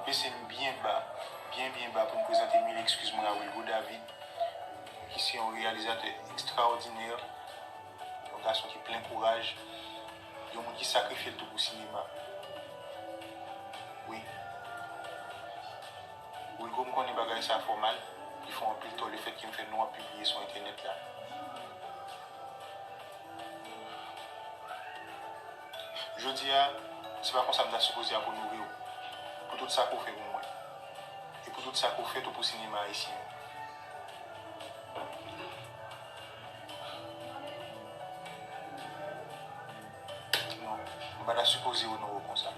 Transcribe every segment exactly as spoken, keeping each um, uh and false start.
Bese m byen ba, byen, byen ba pou m prezante mil ekskiz mwen a Wilgo David, ki se yon reyalizatè ekstraòdinè, yon gason ki plen kouraj, yon moun ki sakrifye l tou pou sinema. Wi. Wilgo, m konnen bagay sa fè w mal, li fè w anpil tò lefètke m fè non w ap pibliye sou entènèt la. Jodi a, se pa konsa m ta sipoze ap onore w pou tout sa ke w fè pou mwen e pou tout sa ke w fè tou pou sinema ayisyen an. Non, m pa ta sipoze onore w konsa.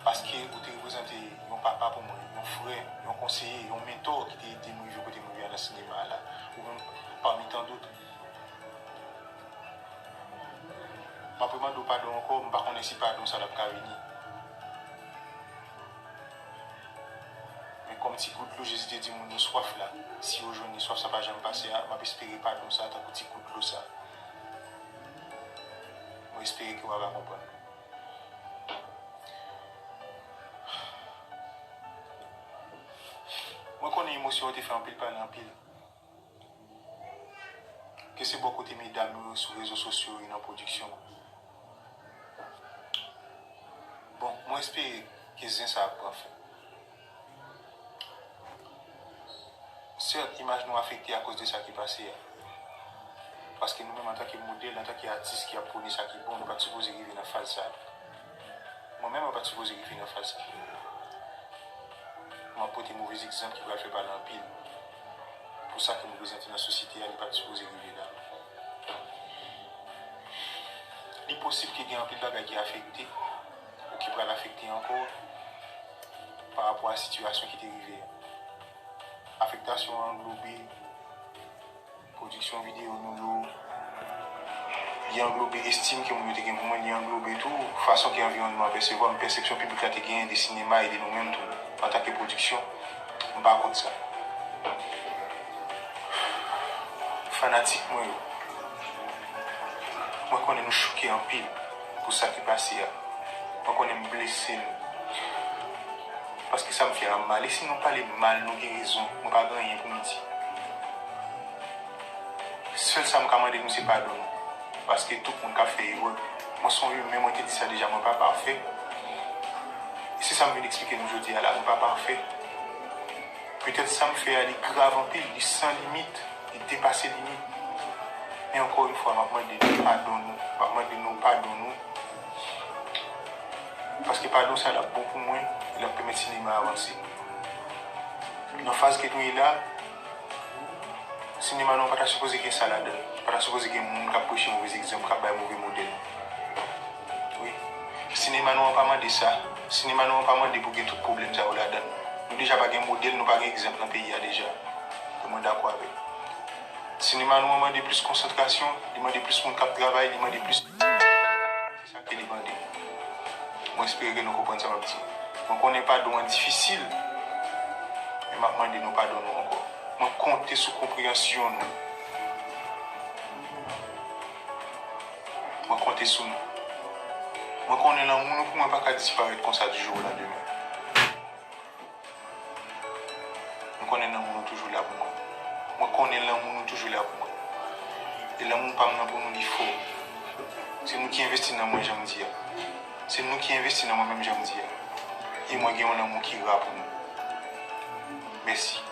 Paske ou te reprezante yon papa pou mwen, yon frè, yon konseye, yon mentò ki te ede m rive kote m rive a nan sinema a la. Ou menm, pami tan dòt. M ap remande w padon ankò, m pa konnen si padon sa l ap ka vini. Men kòm ti gout dlo Jezi te di moun yo swaf la, si yo jwenn li, swaf sa pa janm pase a, m ap espere padon sa tankou ti gout dlo sa. Mwen espere ke w ap konprann. Mwen konnen emosyon yo te fè anpil pale anpil. Ke se bò kote medam yo sou rezo sosyo e nan pwodiksyon an. Bon, mwen espere ke zen sa ap pran fen. Sèt, imaj nou afekte akoz de sa ki pase a. Paske nou menm antanke modèl, antanke atis ki ap pwone sa ki bon, nou pa t sipoze rive nan faz sa a. Mwen menm, mwen pa t sipoze rive nan faz sa a. M ap pote movez egzanp ki pral fè pale anpil. Pou sa ke nou prezante nan sosyete a, li pa t sipoze rive la. Li posib ke gen anpil bagay ki afekte, ou ki pral afekte ankò, pa rapò a sitiyasyon ki te rive a. Afektasyon an anglobe pwodiksyon videyo nou yo, li anglobe estim ke moun yo te gen pou mwen, li anglobe tou fason ke anviwònman an pèsevwa m, pèsepsyon piblik la te genyen de sinema e de nou menm tou, antanke pwodiksyon. M pa kont sa. Fanatik mwen yo, mwen konnen nou choke anpil pou sa ki pase a. Mwen konnen m blese nou. Paske sa m fè a mal. E si nou pale m mal, nou gen rezon. Mwen pa gen anyen pou m di. Sèl sa m ka mande nou se padon nou. Paske tout moun ka fè erè. Mwen se yon imen, mwen te di sa deja, mwen pa pafè. E se sa m vin eksplike nou jodi a la, mwen pa pafè. Petèt sa m fè a, li grav anpil, li san limit, li depase limit. Men ankò yon fwa, m ap mande nou padon nou. M ap mande nou padon nou. Paske padon sa l ap bon pou mwen, e l ap pèmèt sinema a avanse. Nan faz ke nou ye la, sinema nou an pa ta sipoze gen sa ladan l. Pa ta sipoze gen moun k ap preche movez egzanp, k ap bay move modèl. Wi. Sinema nou an pa mande sa. Sinema nou an pa mande pou gen tout pwoblèm sa yo ladan l. Nou deja pa gen modèl, nou pa gen egzanp nan peyi a deja. Mwen dakò avèk. Sinema nou an mande plis konsantrasyon, li mande plis moun k ap travay, li mande plis. Se sa ke li mande. Mwen espere ke nou konprann sa m ap di. Mwen konnen padon an difisil, men m ap mande nou padon nou ankò. Mwen konte sou konpreyansyon nou. Mwen konte sou nou. Mwen konnen lanmou nou pou mwen pa ka disparèt konsa di jou o landemen. Mwen konnen lanmou nou toujou la pou mwen. Mwen konnen lanmou nou toujou la pou mwen. E lanmou pa m nan pou nou li fò. Se nou ki envesti nan mwen jan m di a. Se nou ki envesti nan mwen menm jan m di a. E mwen gen yon lanmou ki ra pou nou. Mèsi.